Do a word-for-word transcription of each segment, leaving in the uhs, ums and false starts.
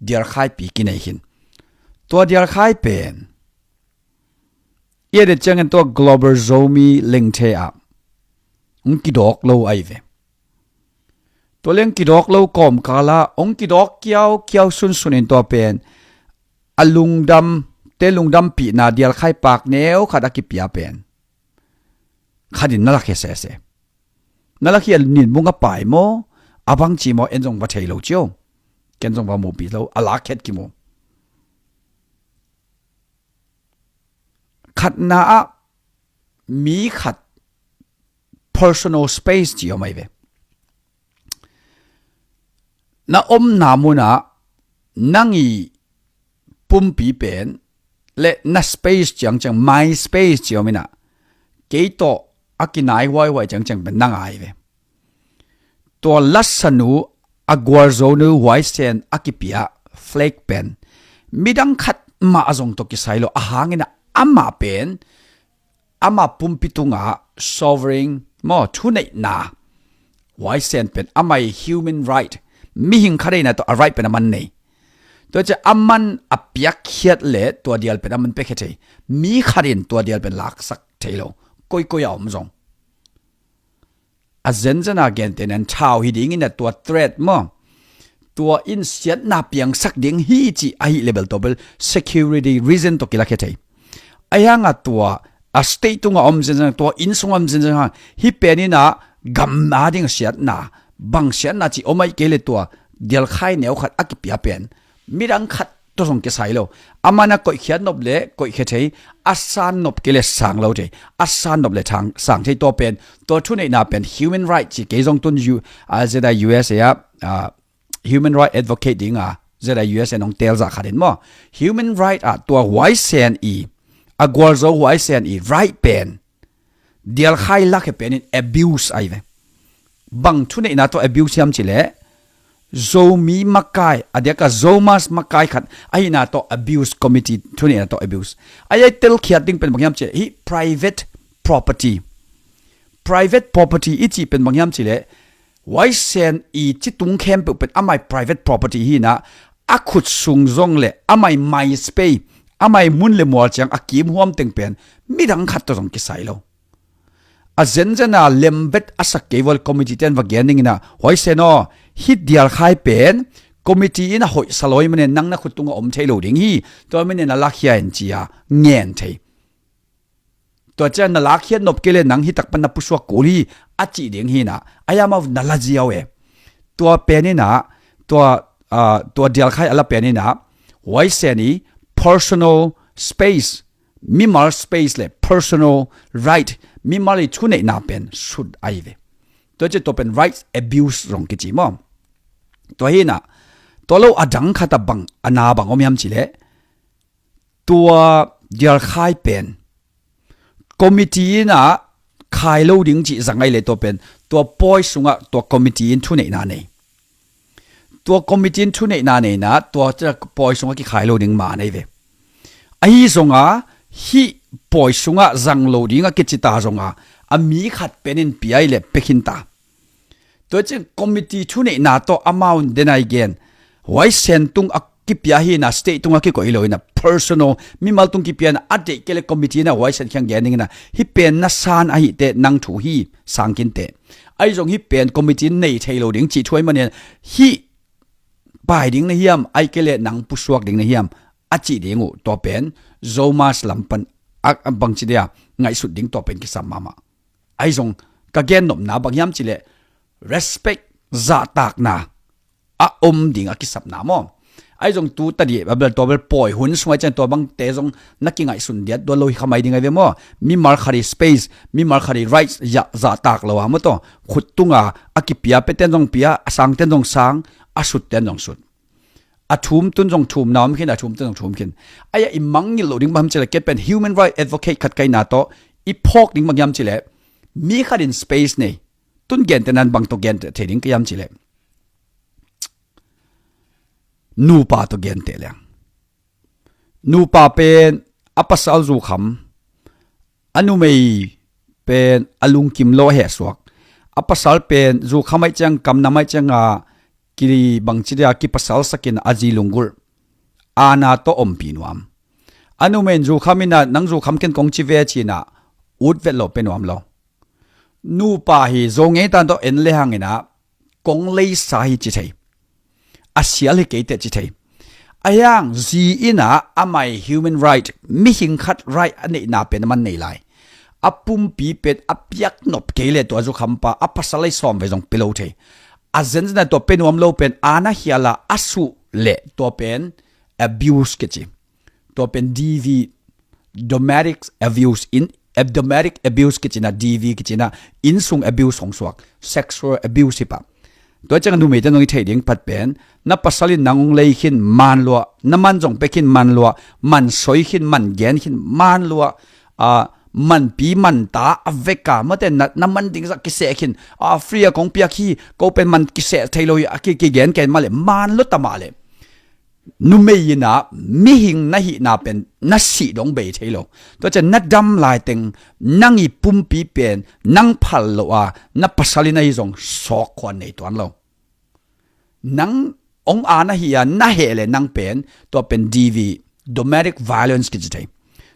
dialkhaipi kinei khin. Tua dialkhai pen i et ciangin tua Global Zomi Lengthe ah hong kidawk lo ahi ve. Tua leng kidawk lo kawmkal ah hong kidawk kiaukiau sunsun in tua pen a lungdam te lungdampihna dialkhai pak neu khat a kipia pen khatin na lakhia sese. Na lakhia nin bung a pai maw, a bangci maw, en zong va thei lo cio. Ken zong va muhpi lo, a lak khet kimu. Khatna ah mi khat personal space ci om ahi ve. Na omna munah nang i pumpi pen le na space ciangciang, my space ci om inah, kei tawh a kinai huaihuai ciangciang pen nang ahi ve. Tua lasanu a gualzonu huaisen a kipia flag pen midang khat mah a zong tawh kisai lo, a hangin ah amah pen ama pumpi tungah sovereign maw, thuneihna huaisen pen amah i human right, mihing khat eina tawh a right pen a man nei. Tua ciah a man a piakkhiat le tua dial pen a man piakhia thei. Mi khat in tua dial pen laksak thei lo, koikoi a om zong. A zenzen a gentehna in thau hi dingin a tua threat maw, tua in siatna piangsak ding hi cih ahi le bel tua bel security reason tawh kilakhia thei. Ahi hangah tua a state tungah om zenzen, tua inn sungah om zenzen hang, hih pen inah gam a ding siatna, bang siatna cih om ahih kei le tua dialkhai neu khat a kipia pen midang khat tawh zong kisai lo. A man a koihkhiat nop le koihkhia thei, a san nop kei le sang lo thei, a san nop le thang sang thei. Tua pen, tua thuneihna pen human right ci, kei zong tun U, a, zeta U S A ah, a, human right advocate dinga zeta U S A nong telzah khat in maw, human right ah tua huaisen i, a gualzo huaisen i right pen dialkhai lakhia pen in abuse ahi ve. Bang thuneihna tawh abuse hiam cileh, Zomi makai, a diaka Zomas makai khat ahihna tawh abuse, committee thuneihna tawh abuse. Ahi, ahi telkhiat ding pen bang hiam cileh, hih private property. Private property i cih pen bang hiam cileh, huaisen i citung khempeuh pen amai private property hinah, a khut sung zong le amai my space, amai mun le mual ciang a kimhuam teng pen midang khat tawh zong kisai lo. A zenzen a lemvet a sak kei vua le committee ten va gen dingin ah, huaisen aw, hih dialkhai pen committee in a hoihsa lawi manin nang na khut tungah om thei lo ding hi, tua manin a lakhia in ci a ngen thei. Tua ciang na lakkhiat nop kei le nang hi takpan na pusuak kul hi a cih ding hinah, ahi amau na la ziau e. Tua pen inah, tua, ah, tua dialkhai a la pen inah, huaisen i personal space, mimal space le personal right, mimal i thuneihna pen sut ahi ve. Tua ciah tua pen rights abuse zong kici maw. Tua hinah, tua lo a dang khat a bang, a na bang om hiam cileh, tua dialkhai pen committee inah khai lo ding cih zang ahi le tua pen, tua pawi sungah tua committee in thuneihna nei. Tua committee in thuneihna neina, tua pawi sungah kikhai lo ding ma nei ve. Ahi zonga, hih pawi sungah zang lo ding a kici ta zonga, a mi khat pen in pia ahi le pia khin ta. Tua ciang committee thuneihna tawh amau in denai gen, huaisen tung a kipia hinah, state tungah kikoih lo hinah, personal, mimal tung kipia hinah, a deih kei le committee inah huaisen khiang gen ding inah, hih pen na san ahih teh nang thu hi, sang khin teh. Ahi zong hih pen committee in nei thei lo ding cih thu ahih manin, hih pai ding na hiam, ahih kei le nang pusuak ding na hiam, a cih ding uh, tua pen Zomas lam pan a, a bangci dia ngaihsut ding tua pen kisam mahmah. Ahi zong ka gennopna bang hiam cileh, respect, zahtakna a om ding a kisapna maw. Ahi zong tu tadi a bel tua bel pawi hun sung ahi ciang tua bangte zong na kingaihsun diat dua lo hi kha mai ding ahi ve maw. Mimal khat i space, mimal khat i rights zah, zahtak lo a maw, tua khut tunga a kipia, pia ten zong pia, a sang ten zong sang, a sut ten zong sut. A thum tun zong thumna om khin, a thum tun zong thum khin. Ahi a i mangngilh loh ding bang hiam cileh, kei pen human right advocate khat ka hihna tawh i phawk ding bang hiam cileh, mi khat in space nei. Tun gentehna in bang tawh genteh thei ding ka hiam cileh, nupa tawh genteh leng. Nupa pen a pasal zukham, a numei pen a lungkim lo a hehsuak. A pasal pen zukham ahi ciang, kamnam ahi cianga ki bangci dia kipasal sakin a zi lunggulh, aana tawh ompih nuam. A numei in zukham inah, nang zukham ken kong ci ve cinah, ut vet lo pe nuam lo. Nupa hi zo ngei tan tawh en le hanginah, kong leisa hi ci thei. A sial hi kei teh ci thei. A hiang zi inah amai human right, mihing khat right a neihna pen a man nei lai. A pumpi pen a piak nop kei le tua zukhampa a pasal ei sawm ve zong pe lo thei. A zenzen a tua pe nuam lo pen aana hiala a suh le tua pen abuse kici. Tua pen D V, domestic abuse in, ab-, domestic abuse kicina, D V kicina, innsung abuse hong suak, sexual abuse hi pah. Tua ciang a numeite nong i theih ding pat pen, na pasal in nang hong lei khin man lua, na man zong pe khin man lua, man soi khin, man gen khin man lua, a, manpi manta a veka mate na, na man ding zah kiseh khin, a, free a kong piak hi, ko pen man kiseh thei lo hi, a ki, kigen ken mah le, man lua ta mah le. Numei inah mihing na hihna pen na sih dong bei thei lo. Tua ciang na dam laiteng nang i pumpi pen nang phal lo a, na pasal in ahi zong sawk khuan nei tuan lo. Nang hong aana hi a, na heh le nang pen tua pen D V, domestic violence kici thei.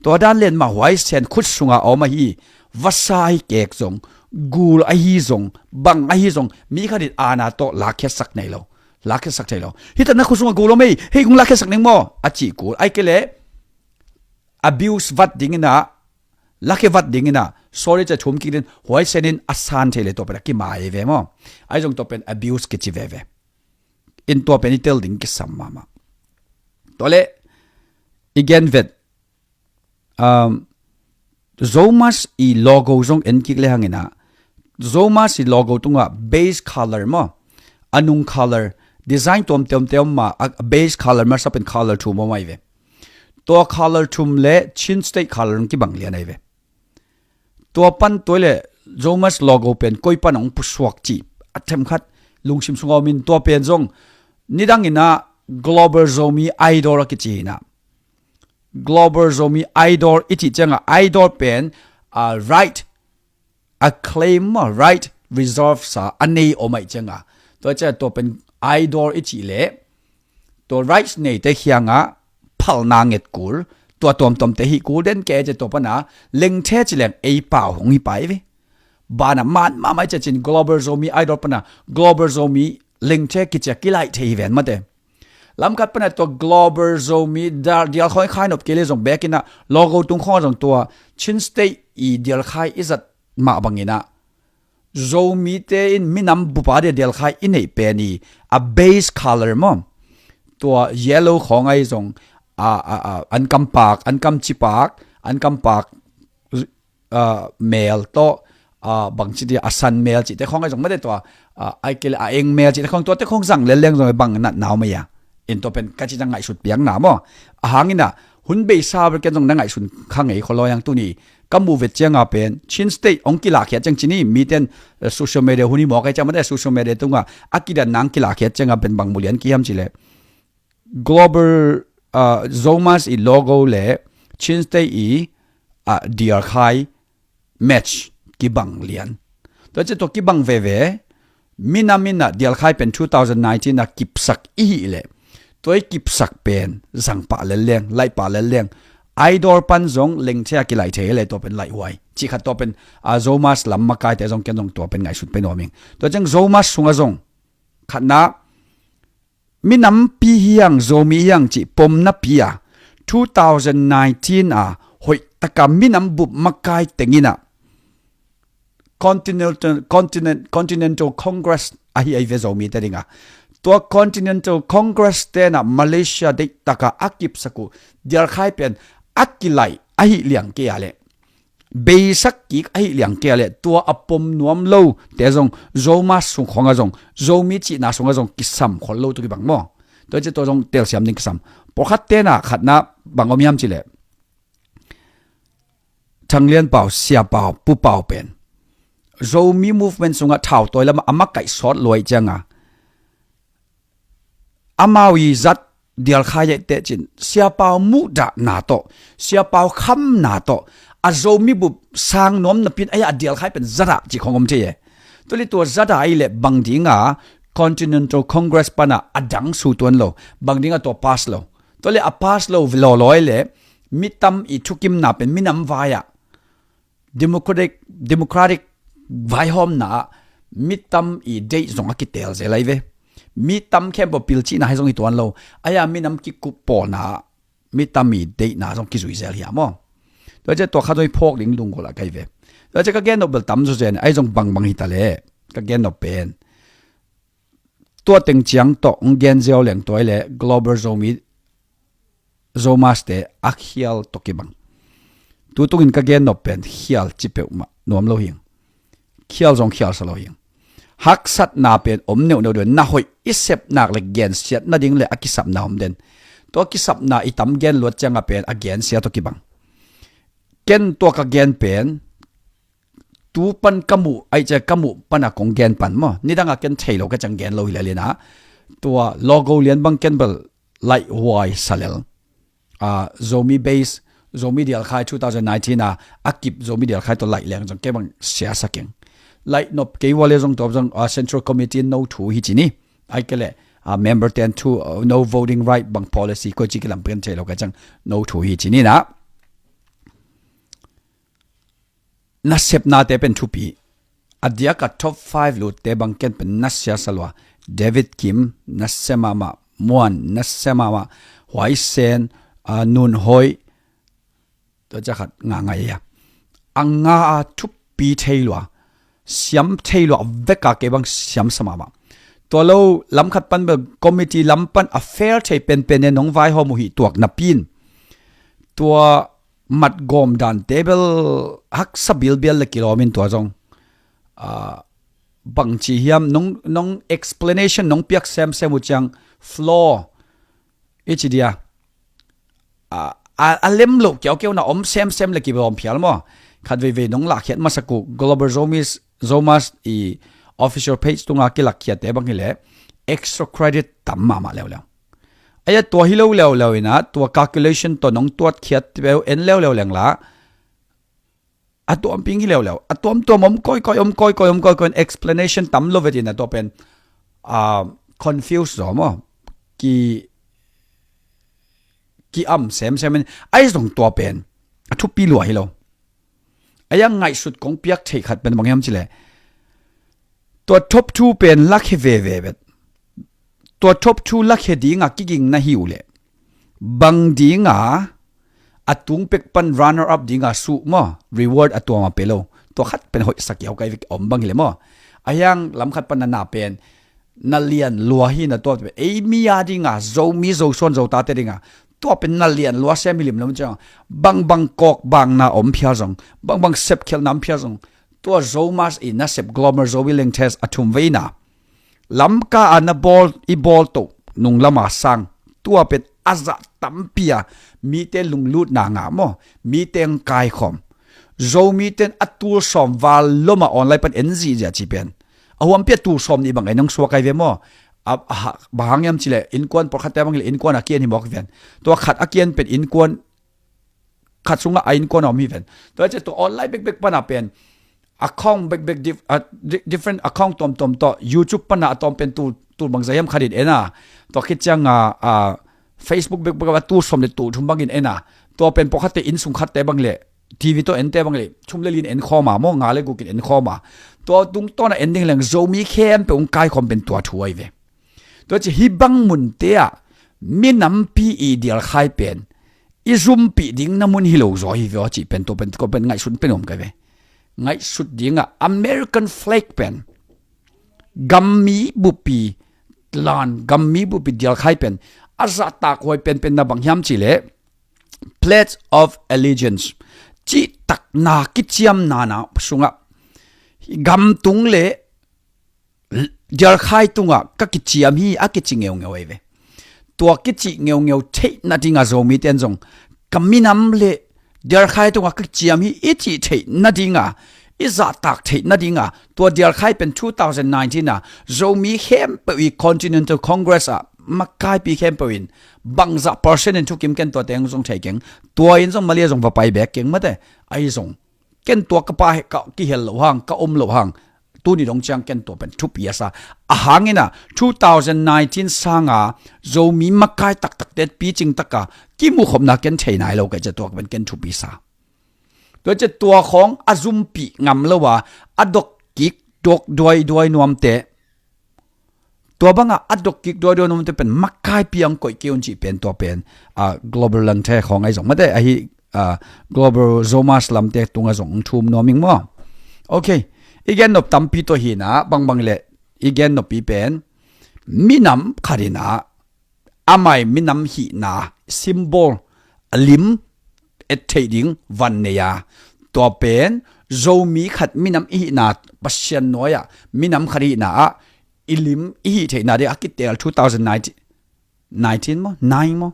Tua dan len mah huai sen khut sunga a om ahi, vasa ahi kek zong, gul ahi zong, bang ahi zong, mi khat in aana tawh lakkhiatsak nei lo. Lakkhiatsak thei lo. Hita na khut sunga gul om ei, hei kong lakkhiatsak ning maw, a cih kul. Ai kei le abuse vat dinginah, lakhia vat dinginah, sorry ca thum kik din, huai senin a san thei le tua pen a kimai ve maw. Ai zong tua pen abuse kici veve. In tua pen i tel ding kisam mahmah. Tua le, i gen vet, um, Zomas i logo zong en kik le hanginah, Zomas i logo tungah base color maw, a nung color, design tuamtuamte om mah, a base color masa pen color thum om ai ve. Tua color thum le Chin State color kibang lian ai ve. Tua pan tua le Zomas logo pen koi pan hong pusuak cih a themkhat lungsim sunga om in tua pen zong nidanginah Global Zomi Idol a kici inah. Global Zomi Idol i cih cianga idol pen, a, right, a claim, a right reserve sa a nei om aih cianga. Tua cianga tua pen idol i cih le tua rights neite khiangah phalna nget kul, tua tuamtuamte hih kul den kei cia tua pana lengthe ci leng ei pau hong hi pai ve. Banah man mahmah i cia cin Global Zomi Idol pana Global Zomi lengthe kicia kilaih thei hi ven mate. Lamkhat pana tua Global Zomi dial khawng khai nop kei le zong bekinah logo tung khawng zong tua Chin State i dial khai i zat mah banginah Zomite in minam bupa dia dial khai i neih pen i a base color maw, tua yellow khawng ahi zong, a, a, a, an kampak, an kamcipak, an kampak, a, mel tawh, a, bangci dia a san mel cihte khawng ahi zong mate tua, a, ai kei le a eng mel cihte khawng tuate khawng zang lel leng zong bang natna om ahi a. In tua pen ka ci ciang ngaihsut piakna maw. A hanginah hun beisa bel ken zong na ngaihsun kha ngei khol lo hiang tuni ka muh vet cianga pen Chin State hong kilahkhiat ciang cini miten, eh, social media hun hi mawk ahi ciang mate social media tunga a kidan nang kilahkhiat cianga pen bang mulian kihiam cileh Global, ah, Zomas i logo le Chin State i, ah, dial khai match kibang lian. Tua cia tua kibang veve, minam in ah dial khai pen two thousand nineteen ah kipsak i hih leh tua i kipsak pen zangpah lel leng, laihpah lel leng, Idol pan zong lengthei a kilaih thei hi leh tua pen laih huai. Cih khat tua pen, ah, Zomas lam makaite zong ken zong tua pen ngaihsun pen nuam ing. Tua ciang Zomas sungah zong khatna minampi hiang, Zomi hiang cih pomnapi a two thousand nineteen a hoihtaka minam bup makai tengin ah Continental, Continent, Continental Congress ahi ahi ve Zomite dinga. Tua Continental Congress tenah Malaysia deihtaka a kipsak uh dialkhai pen a kilaih ahi liang kei a leh, beisak kik ahi liang kei a leh tua a pom nuam lo te zong Zomas sung khawngah zong, Zomi cihna sungah zong kisam khol lo tu kibang maw? Tua ciah tua zong telsiam ding kisam. Pawlkhat tenah khatna bang om hiam cileh Thang Lian Pau, Sia Pau, Pu Pau pen Zomi movement sungah thau tawi lamah a makaih sawt luai cianga amau i zat dialkhai aih teh cin Sia Pau muhdahna tawh, Sia Pau khamna tawh a Zomi bup sang nuam napi in ahi a dialkhai pen zadah cih khong om thei e. Tuli tua zadah ahi leh bang dinga Continental Congress pana a dang su tuan lo, bang ding a tua pass lo. Tua le a pass lo lawlawi le mitam i thukimna pen minam vai-ah democratic, democratic vaihawmna ah mitam i deih zong a kitel zel ai ve. Mitam khempeuh pilcihna hi zong hi tuan lo. Aia minam kikup pawlna ah mitam i deihna zong kizui zel hi a maw. Tua ciah tua kha zong i phawk ding lunggulh a kai ve. Tua ciah ka gennop bel tam zawzen ai zong bangbang hi ta le ka gennop pen tua teng ciang tawh hong gen ziau leng tua i le Global Zomi Zomaste a khial tawh kibang. Tutungin ka gennop pen khial ci peuhmah nuam lo hing. Khial zong khial sa lo hing. Haksatna pen om neuhneuh deuh na hoih i sepnak le gensiat nading le a kisapna om den. Tua kisapna i tam gen luat cianga pen a gensia tawh kibang. Ken tua ka gen pen tu pan ka muh ai cia ka muh pana kong gen pan maw. Nidanga ken thei lo ka ciang gen lo hi le lina tua logo lian bang ken bel laih huai salel. Zomi base, Zomi dialkhai two thousand nineteen a a kip Zomi dialkhai tawh laih leng zong kei bang siasa keng. Laih nop kei wale zong tawp zong Central Committee no thu hi ci ni. Ai kele member ten thu no voting right bang policy koi ci kilam pen thei lo ka ciang no thu hi ci ni na. Nasepnate pen thupi. A diaka top five lutte bang ken pen na siasa lua. David Kim na sia mahmah, Muan na sia mahmah, Huai Sen, Nun Hoih, tua ciakhat nga ngai a a nga a thupi thei lua. Siam thei lua veka kei bang siam sa mahmah. Tua lo lamkhat pan bel committee lam pan a fair thei penpen e nong vaihawm uh hi tuak napi in tua matgawm dante bel haksa bilbial le kilawmin tua zong bangci hiam nong explanation nong piak semsem uh ciang flaw i ci dia a lem loh kiaukiau na om semsem le kibawm phial maw? Khat veivei nong lahkhiat masak uh Global Zomis Zomas i official page tunga kilakkhiatte bang hileh extra credit tam mahmah leuleu. Aia tua hi lo leuleu ina tua calculation tawh nong tuatkhiat peuh en leuleu lengla a tuamping hi leuleu a tuamtuam om koikoi om koikoi om koikoi explanation tam lo vetin a tua pen confuse zaw maw? Ki ki am semsem in ai zong tua pen a thupi lua hi lo. Ai a ngaihsut kong piak theih khat pen bang hiam cileh tua top two pen lakhia veve bet. Tua top two lakhia dinga kiging na hi uhleh bang dinga a tung pek pan runner up dinga suh maw reward a tuama pe lo. Tua khat pen hoihsak iau kai vek om bang hileh maw? A hiang lamkhat pan na na pen na lian lua hi na tua pen ei mi a dinga Zomi Zosuan Zotate dinga tua pen na lian lua sem hilim lam ciang bangbang kawk bangna om phial zong bangbang sepkhialhna om phial zong tua Zomas i nasep Global Zomi Lengthes a thum veina lamka a na bawl i bawl toh nung lama sang tua pen a zah tampi a mite lunglutna ngah maw? Mite ang kaikhawm Zomiten a tul sawm val loma online pan en zihziah ci pen a huampi a tul sawm nih bang en ang suak ai ve maw? Bang hang hiam cileh innkuan pawlkhatte bang hileh innkuan a kian hi mawk hi ven. Tua khat a kian pen innkuan khat sungah a innkuan a om hi ven. Tua ciah tua online bekbek pana pen account bekbek different account tuamtuam tawh YouTube pana a tawm pen tul bangza hiam khatin en a tua khit cianga Facebook bekbek a tul sawm le tul thum bangin en a tua pen pawlkhatte innsung khatte bang leh TV tawh ente bang leh thum le lin en khawma maw nga le gukin en khawma tua tungtawna en ding leng Zomi khempeuh ung kaikhawm pen tua thu ai ve. Tua ci hi bang munte ah minampi i dialkhai pen i zumpih ding na mun hi lo zaw hi ve aw cih pen tua pen ko pen ngaihsun pen om kai ve. Ngaihsut dingah American flag pen gammi bupi lan gammi bupi dialkhai pen a zahtak huai penpen na bang hiam cileh Pledge of Allegiance cihtakna kiciamna na sungah gamtung le dialkhai tungah ka kiciam hi a kici ngeungeu ei ve. Tua kici ngeungeu theih nadinga Zomiten zong ka minam le dialkhai tungah ka kiciam hi i cih theih nadinga i zahtak theih nadinga tua dialkhai pen two thousand nineteen a Zomi khempeuh i Continental Congress ah makaipi khempeuh in bangzah percent in thukim ken tua teng zong thei keng. Tua in zong malia zong va pai bek keng mate ai zong ken tua ka pa ka kihel lo hang ka om lo hang tuni dong ciang ken tua pen thupi a sa. A hang in ah two thousand nineteen sanga Zomi makai taktakte picing taka kimukhopna ken thei nai lo ka ci a, tua pen ken thupi sa. Tua ci a tua khawng a zumpih ngam lo a, a dok kik dok duaiduai nuamte, tua banga a dok kik duaiduai nuamte pen makai piang koih kei un cih pen tua pen, ah, Global Langte khawng ahi zong mate ahi, ah, Global Zomus Lamte tunga zong thum nuam ing maw? Ok, i gen nop tampi tua hi in ah, bangbang leh i gen nop i pen minam khat in ah amai minam hihna symbol, a lim et theih ding van nei a, tua pen Zomi khat minam i hihna, Pasian nuai-ah minam khat i hihna ah i lim i hih theihna ding a kiteel two thousand nineteen, nineteen maw, nine maw?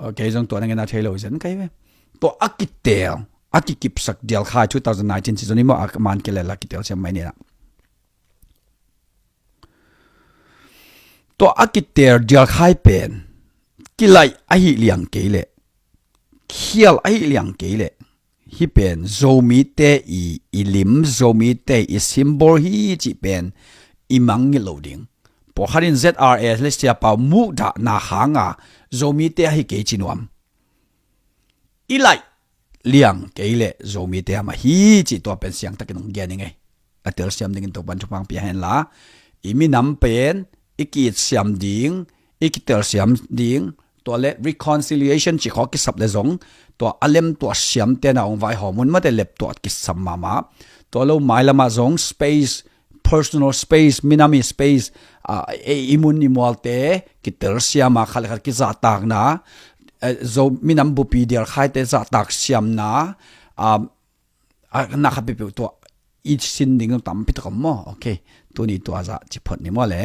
Ok, zong tua na ngen a thei lo zen kai ve. Tua a kiteel, a kikipsak dialkhai two thousand nineteen season i maw, a man kilela kiteel siam mai ni na. Tua a kiteel dialkhai pen kilaih ahi liang kei leh, khial ahi liang kei leh, hih pen Zomite i, i lim, Zomite i symbol hi cih pen i mangngilh lo ding. Pawlkhat in Z R A le siapa muhdahna hanga Zomite ahi kei ci nuam. I laih liang kei leh Zomite a mah hi cih tua pen siangtakin hong gen i ngei. A telsiam dingin Topan thupha pia hen la, i minam pen i kiitsiam ding, i kitelsiam ding, tua le reconciliation cih khawng kisap le zong, tua a lemtuah siamte na hong vaihawm un mate, lemtuah kisam mahmah. Tua lo mailamah zong space, personal space, minam i space, ah, ei i mun i mualte kitelsiam a, khat le khat kizahtakna, eh, Zo minam bupi dialkhaite zahtak siamna, ah, ah, na khat peuhpeuh tua i sin ding tampi tak om maw? Ok, tuni tua zah ci phot ni maw le?